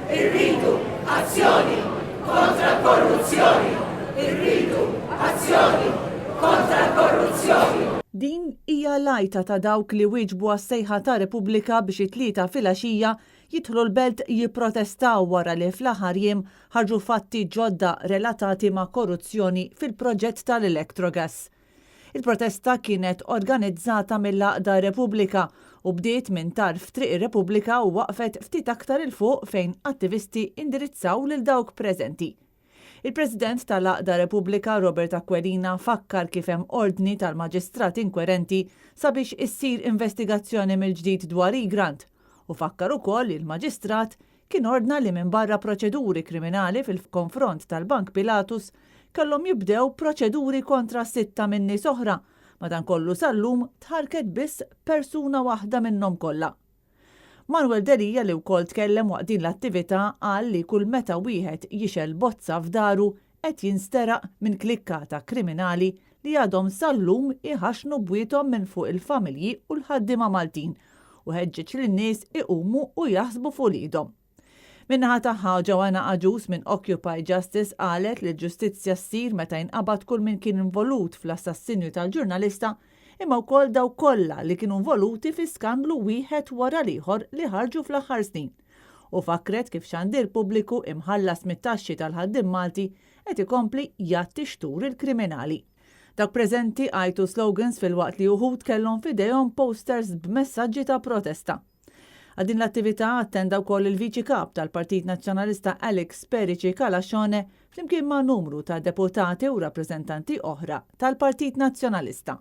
Irridu azzjoni kontra l-korruzzjoni! Irridu azzjoni kontra l-korruzzjoni! Din hija l-għajta ta' dawk li wieġbu għas-sejħa ta' Repubblika biex it-Tlieta filgħaxija jidħlu l-Belt jipprotestaw wara li fl-aħħar jiem ħarġu fatti ġodda relatati ma' korruzzjoni fil-proġett tal-Electrogas. Il-protesta kienet organizzata mill-għaqda Repubblika u bdiet minn tarf Triq ir-Repubblika u waqfet ftit aktar 'il fuq fejn attivisti indirizzaw lil dawk preżenti. Il-President tal-għaqda Repubblika Robert Aquilina fakkar kif hemm ordni tal-Maġistrat inkwerenti sabiex issir investigazzjoni mill-ġdid dwar Egrant u fakkar ukoll li l-Maġistrat kien ordna li minbarra proċeduri kriminali fil-konfront tal-Bank Pilatus kellhom jibdew proċeduri kontra sitta minn nies oħra, madankollu sal-lum tħarrket biss persuna waħda minnhom kollha. Manuel Delia li wkoll tkellem waqt din l-attività qal li kull meta wieħed jixgħel bozza f'daru qed jinsteraq minn klikka ta' kriminali li għadhom sal-lum iħaxxnu bwiethom minn fuq il-familji u l-ħaddiema Maltin u ħeġġeġ lin-nies iqumu u jaħsbu f'uliedhom. Min-naħa tagħha, Joanna Agius minn Occupy Justice qalet li l-ġustizzja ssir meta jinqabad kull min kien involut fl-assassinju tal-ġurnalista imma wkoll dawk kollha li kienu involuti fi skandlu wieħed wara l-ieħor li ħarġu fl-aħħar snin. U fakkret kif xandir pubbliku imħallas mit-taxxi tal-ħaddiem Malti qed ikompli jgħatti xtur il-kriminali. Dawk preżenti għajtu slogans filwaqt li uħud kellhom f'idejhom posters b'messaġġi ta' protesta. Għal din l-attività attenda wkoll il-Viċi Kap tal-Partit Nazzjonalista Alex Perici Calascione flimkien ma' numru ta' deputati u rappreżentanti oħra tal-Partit Nazzjonalista.